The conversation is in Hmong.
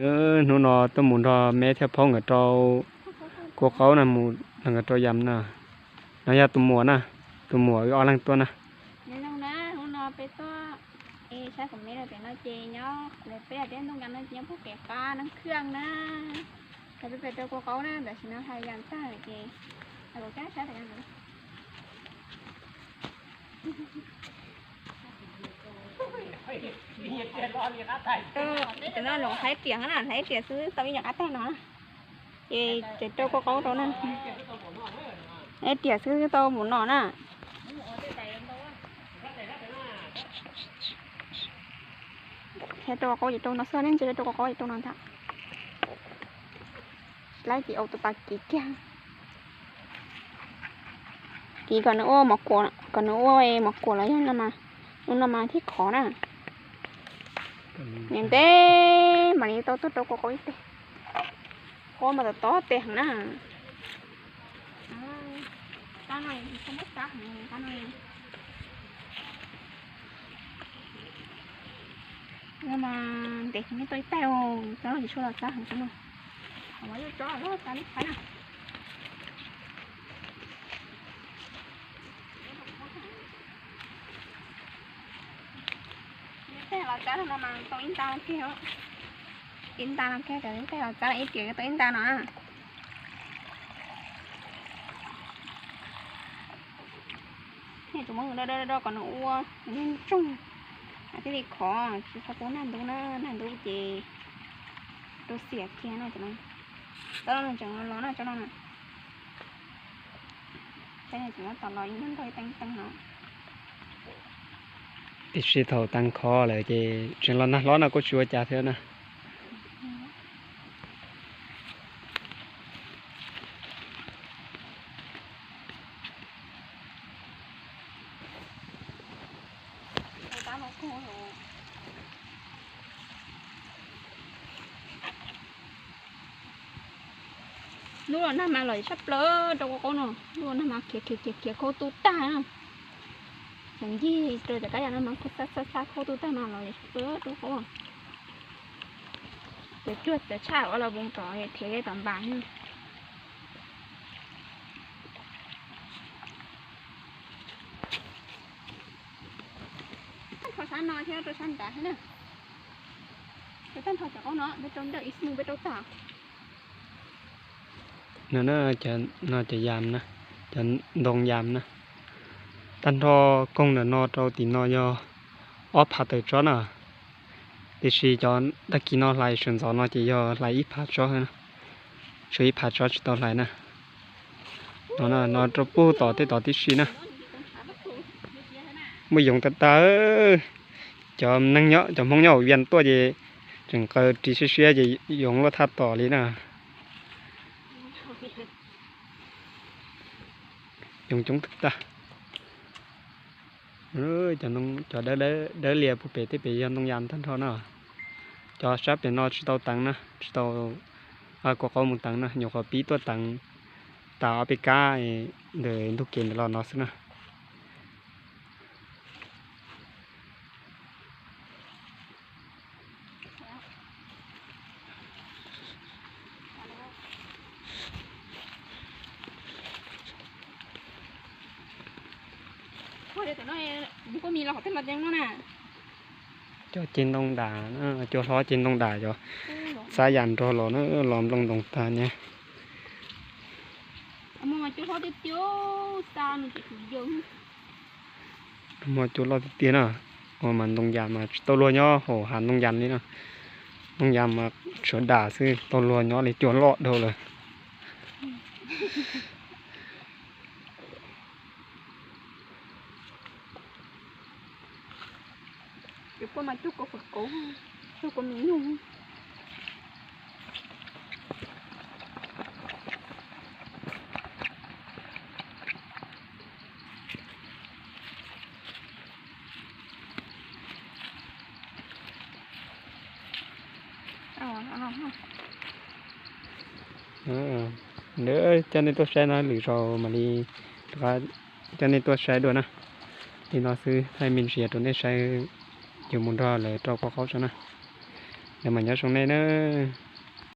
Hnub no tuaj mus nrog me thiab phaub nkawd rau kua qaub na, mus nrog nkawd rau yam na. No yog tus muam na, tus muam wb ob leeg tuaj na. Hnub no peb tuaj saib kuv me rau pem no ces nyob, peb peb ntoo nkam no ces nyob puag pem qab Naj Khwj na. Peb pem rau kua qaub na, tam sim no hais yam tag ces kuv kab saib tam no. Cov no los hlais riam na, hlais riam xwb tau ib nyuag qab tag no na. Ces tseem rau kua qaub rau na. Hlais riam xwb tau mus no na. Hlais rau kua qaub ces rau no xwb, nej ntsia rau kua qaub ces rau no ntag. Laib ces ua tus pas kiv kiag. Kiv kom nws ua mov kuam, kom nws ua mov kuam los yog no mas, ua no mas thiaj khov na. Niam ntev mam li tau tuaj rau kua qaub ib teg. Qaub mas tom tob tes heev na. Ntev heev, tau ib teg, tsob no tsis tshua los txab heev no. Ib teg los txab no mas tau ib nta kiag, ib nta no kiag, ib teg los txab ib tiam tau ib nta no. Nej tus muab do do do kom nws ua ntsoog, thiaj li khov, tsis txhob pub nag ntub na, nag ntub ces rau xiam kiag no. Tsob no tseem los no, tsob no na. Tseem los tom los ib nrog teeb teeb no. Tiam sis thaum tag khov lawm ces tseem los nag hlob no kuj tsis ua cas thiab na. Lub los nag mas los sab plaws rau kua qaub no, lub los nag mas khiav khiav khiav khiav khaub tub tag na. Tseem ncig rau cov kab yam no mas xa xa xa khaub tub tag mas los sab plaws rau kua qaub. Cov cuag cov tshaj ua los voos tom thiav tom npas. Tag nrho sab no thiab rau sab nrad thiab na. Tag nrho cov qaub no peb rau ntawm ib xwb peb rau tag. No, no cov yam na, cov ntoo yam na. Tag nrho koog ntawm no rau tim no yog ob phav tawm tsob na. Tiam sis cov tag kis no hlais sawv ntxov no ces yog hlais ib phav tsob, tshuav ib phav tsob tsis tau hlais na. No, no rau puag tom tej tod tib si na. Muaj yoov tag tag. Cov neeg nyob, cov Hmoob nyob hauv Vias tuaj ces tseem qaws ris siab siab ces yoov luaj thaj tom li na. Yoov coob tag tag. Cov dawb lias puag pem tej pem yog ntoo yas tag nrho na. Cov sab pem no tsis tau teev na, tsis tau kua qaub mus teev na, nyuam qhuav pib tuaj teev tas ob peb kab ntawm ntug kev ntawd los no xwb na. Cov ceg ntoo dam, cua hlob ceg ntoo dam cov xab yas nrog los na, los nplooj ntoo tag nyab. Muaj cua loj tiag tiag na, ua mas ntoo yas mas tsis tau luag nyob hauv hav ntoo yas li na. Ntoo yas mas tshuav dam xwb, tau luag nyob li cua loj dhau lawm. Ntawd coj nej tuaj saib no, lwm zaus mam li rov qab coj nej tuaj saib dua na. Li no xwb thaij me ntsis rau nej saib, yuav mus nrog lawv rau kua qaub tso na. Nyob zoo nej nawb.